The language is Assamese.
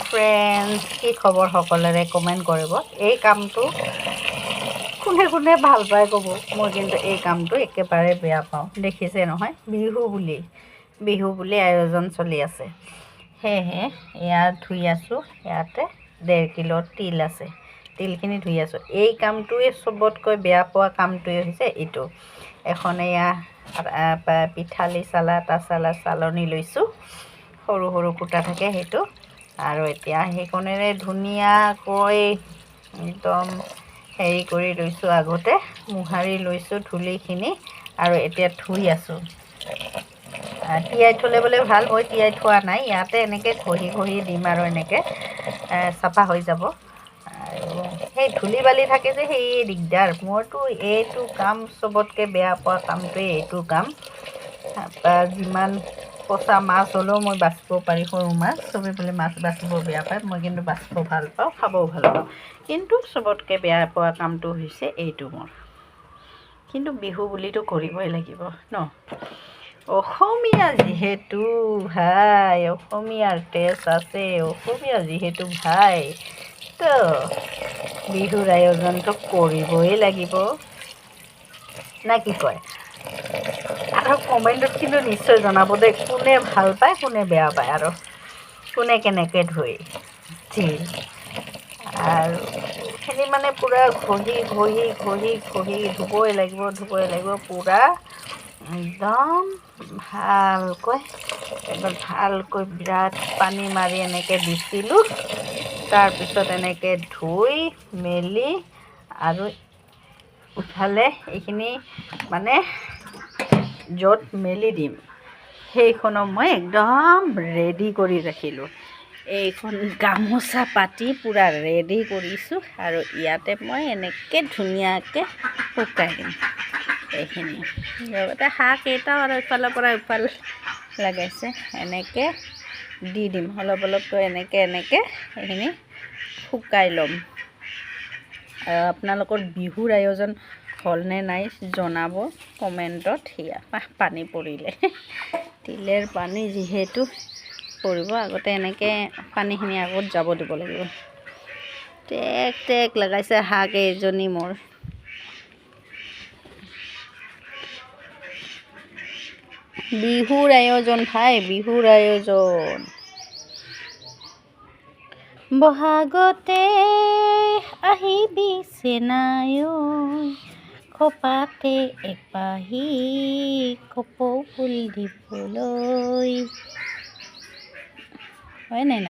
ফ্ৰেণ্ডছ, কি খবৰ সকলোৰে কমেণ্ট কৰিব। এই কামটো কোনে কোনে ভাল পায় ক'ব। মই কিন্তু এই কামটো একেবাৰে বেয়া পাওঁ। দেখিছে নহয়, বিহু বুলি আয়োজন চলি আছে। সেয়েহে এয়া ধুই আছোঁ। ইয়াতে 1.5 কিলো তিল আছে, তিলখিনি ধুই আছোঁ। এই কামটোৱে চবতকৈ বেয়া পোৱা কামটোৱে হৈছে এইটো। এখন এয়া পিঠালি চালা, আটা চালা চালনী লৈছোঁ, সৰু সৰু ফুটা থাকে সেইটো। আৰু এতিয়া সেইখনেৰে ধুনীয়াকৈ একদম হেৰি কৰি লৈছোঁ, আগতে মোহাৰি লৈছোঁ ধূলিখিনি আৰু এতিয়া ধুই আছোঁ। তিয়াই থ'লে বোলে ভাল, মই তিয়াই থোৱা নাই। ইয়াতে এনেকৈ ঘঁহি ঘঁহি দিম আৰু এনেকৈ চাফা হৈ যাব। আৰু সেই ধূলি বালি থাকে যে, সেই দিগদাৰ। মোৰতো এইটো কাম চবতকৈ বেয়া পোৱা কামটোৱে এইটো কাম। যিমান পচা মাছ হ'লেও মই বাচিব পাৰি, সৰু মাছ। চবেই বোলে মাছ বাচিব বেয়া পায়, মই কিন্তু বাচিব ভাল পাওঁ, খাবও ভাল পাওঁ। কিন্তু চবতকৈ বেয়া পোৱা কামটো হৈছে এইটো মোৰ। কিন্তু বিহু বুলিতো কৰিবই লাগিব ন? অসমীয়া যিহেতু ভাই, অসমীয়াৰ তেজ আছে, অসমীয়া যিহেতু ভাই, তো বিহুৰ আয়োজনটো কৰিবই লাগিব, নে কি কয়? আৰু কমেণ্টত কিন্তু নিশ্চয় জনাব দেই, কোনে ভাল পায়, কোনে বেয়া পায় আৰু কোনে কেনেকৈ ধুই তিল। আৰু এইখিনি মানে পূৰা ঘঁহি ঘঁহি ঘঁহি ঘঁহি ধুবই লাগিব, ধুবই লাগিব পূৰা একদম ভালকৈ। একদম ভালকৈ বিৰাট পানী মাৰি এনেকৈ দিছিলোঁ। তাৰপিছত এনেকৈ ধুই মেলি আৰু ইফালে এইখিনি মানে য'ত মেলি দিম, সেইখনো মই একদম ৰেডি কৰি ৰাখিলোঁ। এইখন গামোচা পাতি পূৰা ৰেডি কৰিছোঁ আৰু ইয়াতে মই এনেকৈ ধুনীয়াকৈ শুকাই দিম এইখিনি। লগতে হাঁহ কেইটাও আৰু ইফালৰ পৰা ইফাল লগাইছে। এনেকৈ দি দিম অলপ অলপকৈ, এনেকৈ এনেকৈ এইখিনি শুকাই ল'ম। আৰু আপোনালোকৰ বিহুৰ আয়োজন হ'লনে নাই জনাব কমেণ্টত। সেয়া পানী পৰিলে, তিলেৰ পানী যিহেতু পৰিব, আগতে এনেকৈ পানীখিনি আগত যাব দিব লাগিব। টেক টেক লগাইছে হাঁহ কেইজনী মোৰ। বিহুৰ আয়োজন ভাই, বিহুৰ আয়োজন। বহাগতে আহিবি চেনাই ঐ, খোপাতে এপাহি কপৌ ফুল দিবলৈ, হয় নাই?